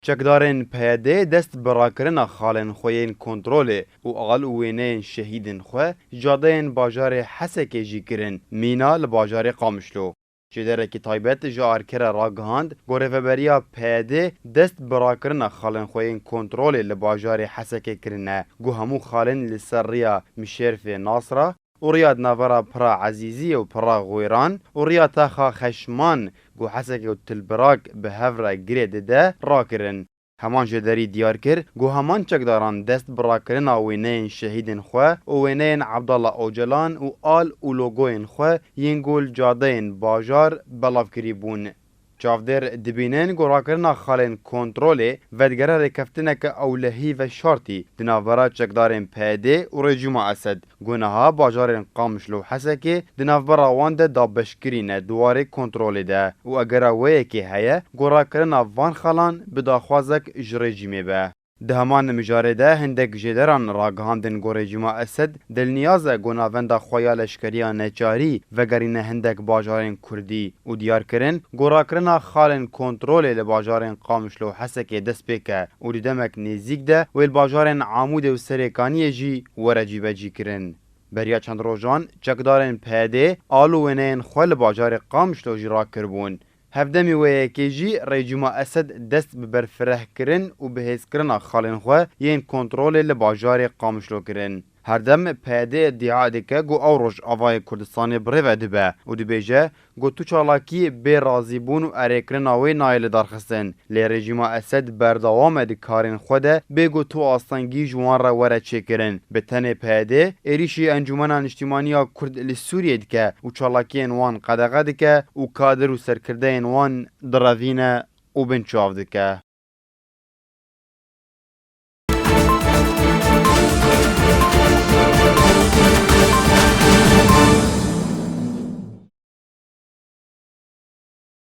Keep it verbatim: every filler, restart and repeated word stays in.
Çekdarên P Y D dest bi rakirina xalên xwe yên kontrolê û al û wêneyên şehîdên xwe ji cadeyên bajarê Hesekê jî kirin, mîna li bajarê Qamişlo. Jêderekî taybet ji Arke re ragihand, ku rêveberiya P Y D dest bi rakirina xalên xwe yên kontrolê li bajarê Hesekê kirine, ku hemû xalên li ser riya Mişêrfê Nasra û riya di navbera Pira Ezîziyê û Pira Xwêran û riya Taxa Xeşman, ku Hesekê û Tilbirak bi hev re girê dide, rakirin. Heman jêderî diyar kir, ku heman çekdaran dest bi rakirina wêneyên şehîdên xwe û wêneyên Abdallah Ocalan û al û logoyên xwe yên ku li cadeyên bajar belav kirî bûn. Çavdêr dibînin ku rakirina xalên kontrolê vedigere rêkeftineke ewlehî veşartî di navbera çekdarên P Y D û rejîma Esed, ku niha bajarên Qamişlo û Hesekê di navbera wan de dabeşkirî ne di warê kontrolê de û egera wê yekê heye ku rakirina van xalan bi daxwazek ji rejîmê be. Di heman mijarê de hindek jêderan ragihandin ku rejîma Esed dilniyaz e ku navenda xwe ya leşkeriya neçarî vegerîne hindek bajarên Kurdî û diyar kirin ku rakirina xalên kontrolê li bajarên Qamişlo û Hesekê dest pê ke û di demek nêzîk de wê li bajarên Amûdê û Serêkaniyê jî were cîbecî kirin. Beriya çend rojan çekdarên P Y D al û wêneyên xwe li bajarê Qamişlo jî rakiribûn. Hevdemî wê yekê jî rejîma Esed dest bi berfirehkirin û bihêzkirina xalên xwe yên kontrolê li bajarê Qamişlo kirin. Herdem P Y D îdîa dike ku ew roj avayê Kurdistanê bi rê ve dibe û dibêje ku tu çalakî bê razîbûn û erêkirina wê nayê lidarxistin. Lê rejîma Esed berdewam e di karên xwe de bê ku tu astengî ji wan re were çêkirin. Bi tenê P Y D êrîşî Encûmena Niştîmaniya Kurd li Sûriyê dike û çalakiyên wan qedexe dike û kadir û serkirdeyên wan direvîne û binçav dike.